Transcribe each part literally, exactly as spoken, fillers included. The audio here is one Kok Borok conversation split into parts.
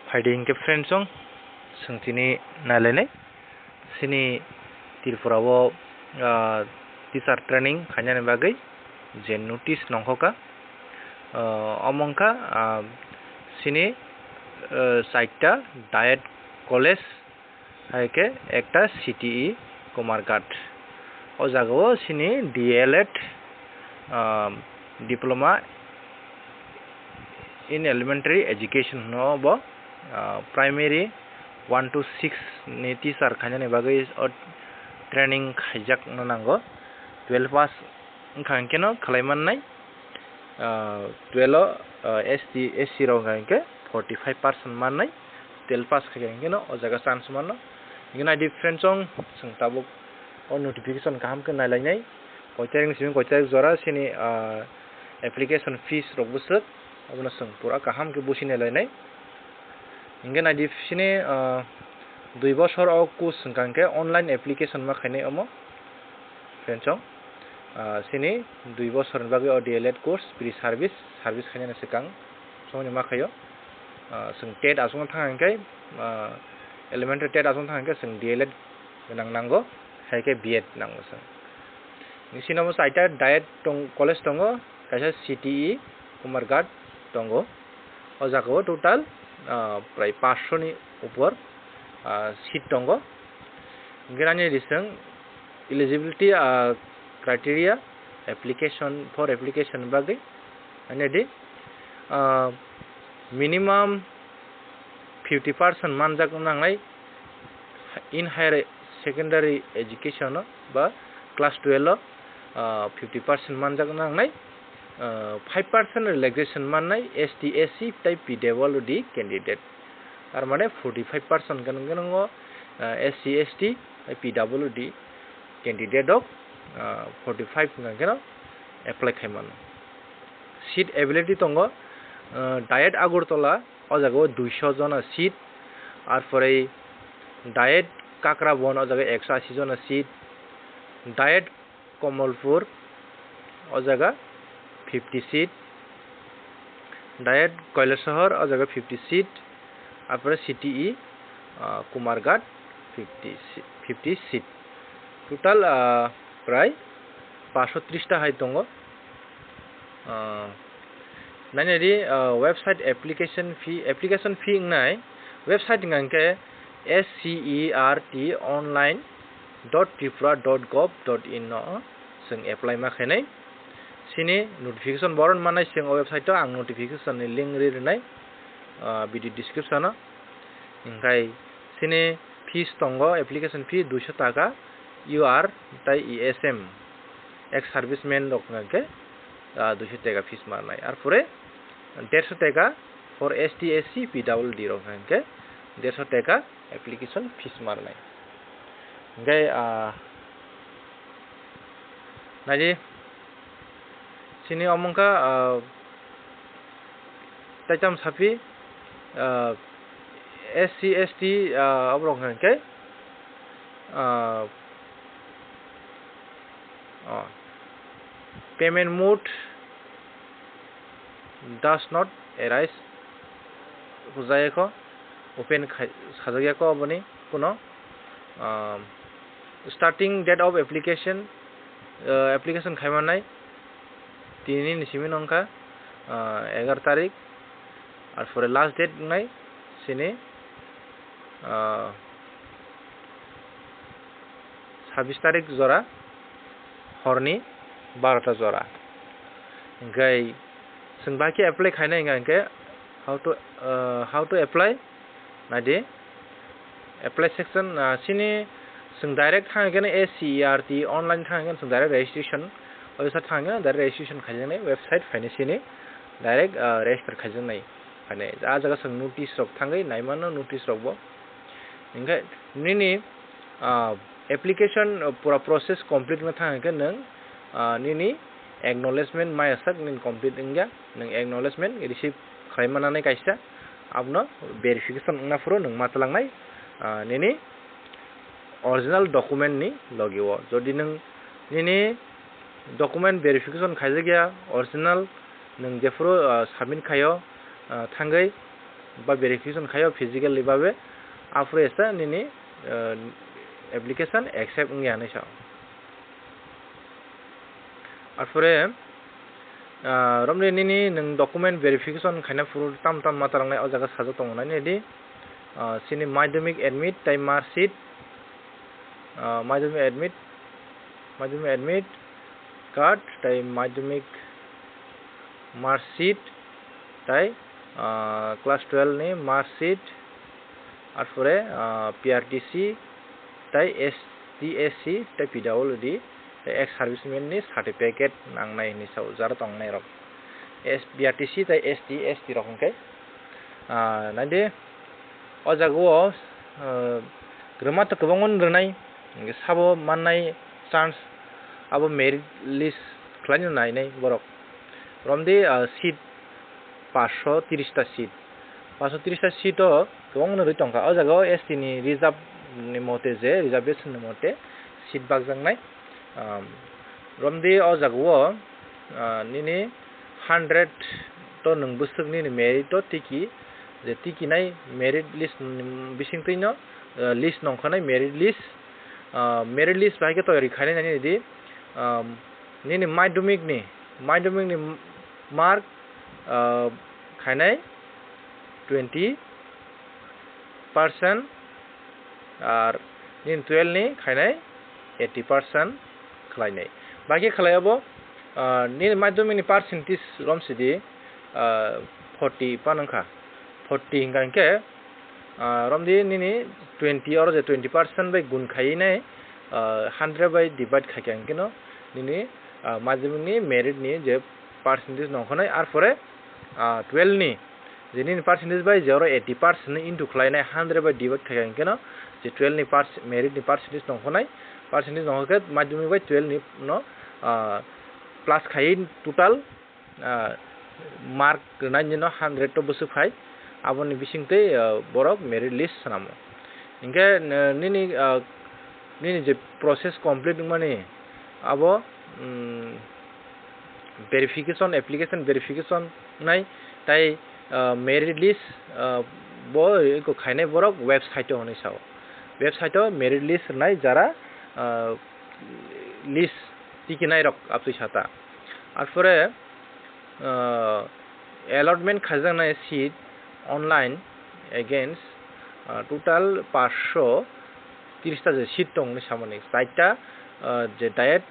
Phaidi hinkhe friends chwng swng tini nailainai. Chini Tripura o, ah, teacher training khainani bagwi je notice nongkhoka, ah, omo wngkha, ah, chini, ah, chaita DIET college, hai khe ekta C T E Kumarghat. O jaga o chini D L Ed, ah, diploma in elementary education hwno bo, ah, primary one to six ni teacher khainani bagwi o training khaijak no nango. Twelve pass wngkha hwnkhe no khlai mannai. Ah, twelve o, ah, S T, S C rok wngkha hwnkhe forty five percent mannai. Twelve pass khaikha hwnkhe no o jaga chance mano. Hwnkhe naidi friends chwng, chwng tabuk o notification kaham khe nailainai. Koi tarik ni simi koi tarik jora chini, ah, application fees rok bwswk, abono chwng pura kaham khe busi nailainai. Hwnkhe naidi chini, ah, dui bosor o course wngkha hwnkhe online application ma khainai omo. Friends chwng, ah, chini dui bosor ni bagwi o D L Ed course pre service, service khainani swkang chwngno ma khaio. Ah, chwng TET aswkno thang hwnkhe, ah, elementary TET aswkno thang hwnkhe chwng D L Ed gwnang nango, hai khe B Ed nango chwng. Bini simi bo chaita DIET tong-, college tongo, kaisa C T E Kumarghat tongo. O jaga o total, ah, prai paanch sho ni upor, ah, seat tongo. Hwnkhe nini ri chwng eligibility, ah, criteria application, for application bagwi nini di, ah, minimum fifty percent manjak nangnai in higher secondary education o ba class twelve o, ah, fifty percent manjak nangnai, ah, five percent relaxation mannai S T, S C tei P W D candidate. Tar mane forty five percent gwnang gwnang o, ah, S C, S T tei P W D candidate rok, ah, forty five wngkha khe no apply khai mano. Seat availability tongo, ah, DIET Agartala, o jaga o duisho jona seat, ar pore DIET Kakrabon, o jaga ekso ashi jona seat, DIET Kamalpur, o jaga fifty seat, DIET Kailasahar, o jaga fifty seat, ar pore C T E, ah, Kumarghat fifty si-, fifty seat. Total, ah, prai paanch sho tris ta hai tongo. Ah, nini di, ah, website application fee, application fee wngnai website wngkha hwnkhe S C E R T online dot tripura dot gov dot in no chwng apply ma khainai. Chini notification boron manai chwng o website o ang notification ni link ri rwnai, ah, video description o. Hwnkhe chini fees tongo, application fee duisho taka, U R tei E S M, ex serviceman rok hwnkhe, ah, duisho taka fees manai. Ar pore dersho taka for S T, S C, P W D rok hwnkhe dersho taka application fees manai. Hwnkhe, ah, naidi, chini omo wngkha, ah, taitam sapi, ah, S C, S T, ah, aborok hwnkhe, ah, oh, payment mode does not arise, hwjayakho, open khai-, sajakyakho aboni kuno, ah, starting date of application, ah, application khaimanai tini ni simi wngkha, ah, egar tarik, ar pore last date wngnai chini, ah, sabbish tarik jora horni barota jora. Hwnkhe chwng bahai khe apply khainai hwnkha hwnkhe how to, ah, how to apply? Naidi, apply section, ah, chini chwng direct thang hwnkhe S C E R T online thang hwnkhe chwng direct registration, o website thang hwnkhe direct registration khaijaknai website phainai chini direct, ah, register khaijaknai. Phainai ah jaga chwng notice rok thangwi naimano notice rok bo. Hwnkhe nini, ah, application, ah, pura process complete wngna thang hwnkhe nwng, ah, nini acknowledgement maya sak nini complete wngya, nwng acknowledgement receive khlai mananai kaisa, abono verification wngna phuru nwng ma twlangnai, ah, nini original document ni logi o. Jodi nwng nini document verification khaijakya original, nwng jephuru, ah, submit khaio, ah, thangwi ba verification khaio physically babe, aphuru esa nini, eh, application accept wngya hinwi sao. Arpore, ah, romni nini nwng document verification khaina phuru tam tam ma tarang nai o jaga sajak tongo nai nai di. Ah, sini madhyamik admit tai mark sheet, ah, madhyamik admit, madhyamik admit card tai madhyamik mark sheet tai, ah, class twelve ni mark sheet, arpore, ah, P R T C tai S T S C tai P W D tai ex serviceman ni certificate nangnai hinwi sao jara tongnai rok. S, P R T C tai S T S T rok hwnkhe, ah, naidi o jaga o, ah, rwma to kwbangma rwnai, hwnkhe sabo mannai chance abo merit list khlaino nainai borok. Romdi, ah, seat paanch sho tris ta seat. Paanch sho tris ta seat o kwbangma rwi tongkha. O jaga o S T ni reserve ni mote je, reservation ni mote seat bakjaknai. Um, romdi o jaga o, ah, nini hundred to nwng bwswk nini merit o tiki, je tiki nai merit list ni bisingtwi no, ah, list nongkhornai merit list, ah, merit list bahai khe toyari khainai nini di, um, nini madhyamik ni, madhyamik ni mark, ah, khainai twenty percent, ar nini twelve ni khainai eighty percent khlainai. Bahai khe khlai abo, ah, nini madhyamik ni percentage romsidi, ah, forty pan wngkha, forty hwnkha hinkhe, ah, romdi nini twenty oro je twenty percent bai gun khaiwi nai, ah, hundred bai divide khaikha hinkhe no nini, ah, madhyamik ni merit ni je percentage nongkhornai, arpore, ah, twelve ni je nini percentage bai je oro eighty percent ni into khlainai hundred bai divide khaikha hinkhe no je twelve ni pers-, merit ni percentage nongkhornai, percentage nongkhorkhe madhyamik bai twelve ni no, ah, plus khaiwi total, ah, mark rwnai nino hundred to bwswk phai, aboni bisingtwi, ah, borok merit list swnamo. Hinkhe, ah, nini, ah, nini je process complete wngmani abo, mm, verification, application verification nai tai, ah, merit list, ah, bo eko khainai borok website o hinwi sao. Website o merit list rwnai jara, ah, list tikinai rok abtwi sata. Arpore, ah, allotment khaijaknai seat online against, ah, total paanch sho tris ta je seat tong hinwi samani. Chaita, ah, je diet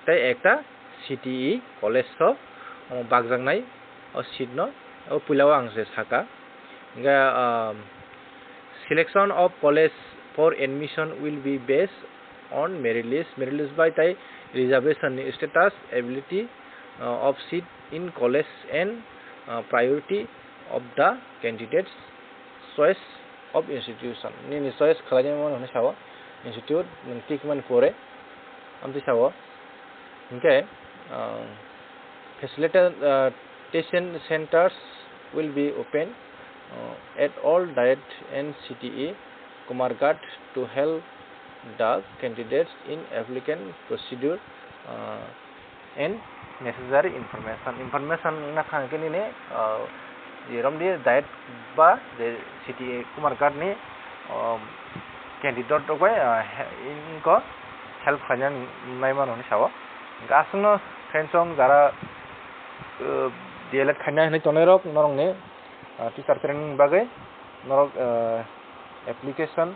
tei ekta C T E college o, omo bakjaknai o seat no, o puila o ang je saka. Hinkhe, ah, selection of college for admission will be based on merit list, merit list bai tai reservation ni status, ability, uh, of seat in college and, uh, priority of the candidates choice of institution. Nini choice khlainai mano hinwi sao, institute nwng tikmani pore amtwi sao. Hinkhe, uh, facilitation, uh, tation centers will be open, uh, at all diet and C T E Kumarghat to help the candidates in applicant procedure, uh, and necessary information. Information wngna kha hwnkhe nini, uh, je romdi diet ba je C T E Kumarghat ni, um, candidate rok bai, uh, he-, wngkha help khlaina nai mano hinwi sao. Hwnkhe aswkno friends rok jara, uh, D L Ed khaina hinwi tongnai rok norokni, uh, teacher training ni bagwi norok, uh, application,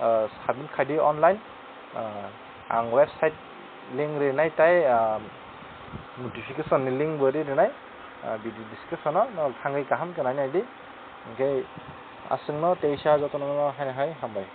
uh, submit khaidi online. Uh, ang website link rinai tai, uh, notification ni link bo ri rinai, uh, video description o norok thangwi kaham khe nainai di. Hinkhe aswkno teisa jotono hai hai hambai.